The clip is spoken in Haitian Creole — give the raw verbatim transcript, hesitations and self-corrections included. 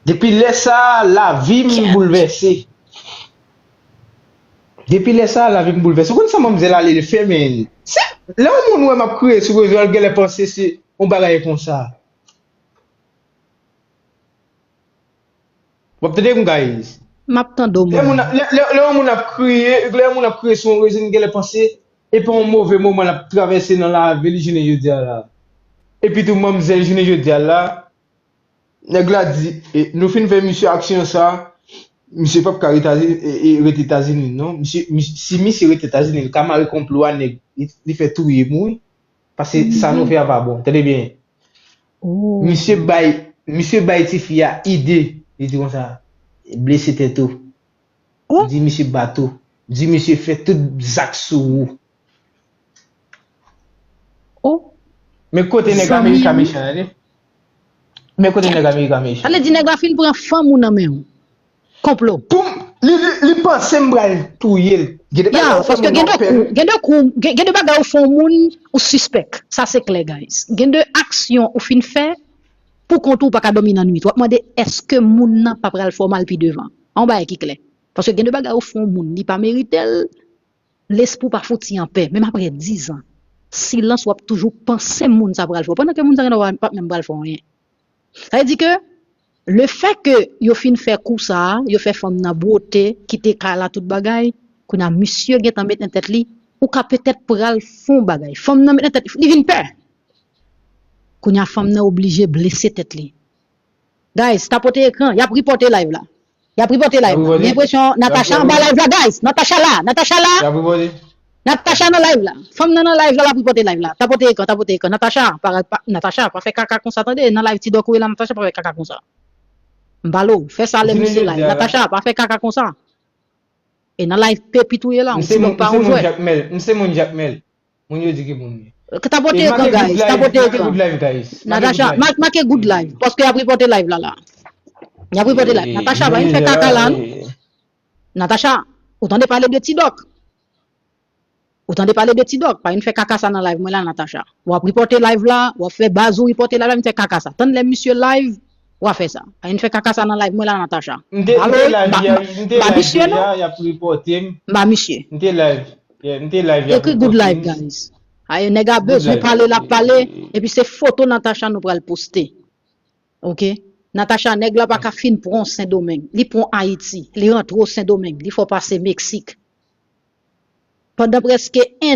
Depi lè sa a, lavi m boulvèse. Depi lè sa a, lavi m boulvèse. Ou konn sa manmzèl ale l fè, men se lè yon moun wè m ap kriye sou rezo a, l genlè panse se yon bagay konsa. W ap tande m, guys? M ap tande w, Lè moun man. ap- lè, lè, lè yon moun ap kriye, lè yon moun ap kriye sou yon rezo, l genlè panse e pa yon move moman l ap travèse nan lavi l jounen jodi a la. Epi tou, manmzèl jounen jodi a la, nèg la di, e, nou fin fè misye aksyon sa, misye p ap ka ret Etazini, e, e, ret Etazini, non. Misye, mis- si misye ret Etazini, li ka mare konplo a nèg, li, li fè touye m, wi. Paske sa nou fè a pa bon. Tande byen. Oh. Misye bay, misye bay tifi a ide. Li di konsa, blese tèt ou. Oh. Di misye bat ou. Di misye fè tout zak sou ou. Oh. Men kote nèg Zanmi Amerika m. Mechan, tande. Men kote nèg Amerika Mechan. Sa vle di nèg la fin pran fanm ou nan men w. Konplo. Pou m, li, li, li panse m pral touye l. Gen de Ya, bagay ou fè paske moun gen nan de pè. kou, gen de kou, gen, gen de bagay ou fè yon moun ou sispèk. Sa se klè, guys. Gen de aksyon ou fin fè pou kont ou pa ka dòmi nan nwit. W ap mande èske moun nan pa pral fè w mal pi devan. An bagay ki klè. Paske gen de bagay ou fè yon moun, li pa merite l, lespri w pa fouti anpè. Menm apre diz an, silans w ap toujou panse moun sa pral fè w. Pandan ke moun sa gen dwa p ap menm pral fè w anyen. Sa vle di ke lefètke yo fin fè kou sa a, yo fè fanm nan bwote, kite kay la tout bagay, kounye a misye gentan met nan tèt li, ou ka petèt pral fè yon bagay. Fanm nan met nan tèt li, li vin pè. Kounye a fanm nan oblije blese tèt li. Guys, tapote ekran, y ap ripòte live la. Y ap ripòte live la. M gen enpresyon Natacha anba live la, guys. Natacha la, Natacha la. Y ap ripòte. Natacha nan live la. Fanm nan nan live la, l ap ripòte live la. Tapote ekran, tapote ekran. Natacha, pa, pa, Natacha, pa fè kaka konsa, tande. Nan live Ti Dòk ou ye la, Natacha, pa fè kaka konsa. M pale w, fè sa lè misye live. Natacha, pa fè kaka konsa. E nan live pepit ou ye la, yon ti nonm pa yon jwè. M se moun Jakmèl. Moun yo di ki moun li. Tapote ekran, guys. Tapote ekran. Natacha, make good live. Paske y ap ripòte live la la. Y ap ripòte live. Natacha, pa vin fè kaka la, non. Natacha, ou tande pale de Ti Dòk. Ou tande pale de Ti Dòk. Pa vin fè kaka sa nan live mwen la, Natacha. W ap ripòte live la, w ap fè baz ou ripòte live la, vin fè kaka sa. Tann lè misye live, w a fè sa. Pa vin fè kaka sa nan live mwen la, Natacha. M te live yè, m te live deja, y ap ripòte m. M ba misye. M te live. Yeah, m te live, y ap Ekri good live, guys. Aye, nèg a bezwen pale, l ap pale. Epi se foto Natacha nou pral poste. Ok? Natacha, nèg la pa ka fin pran w Sendomeng. Li pran w Ayiti. Li rantre w Sendomeng. Li fè w pase Meksik. Pandan prèske en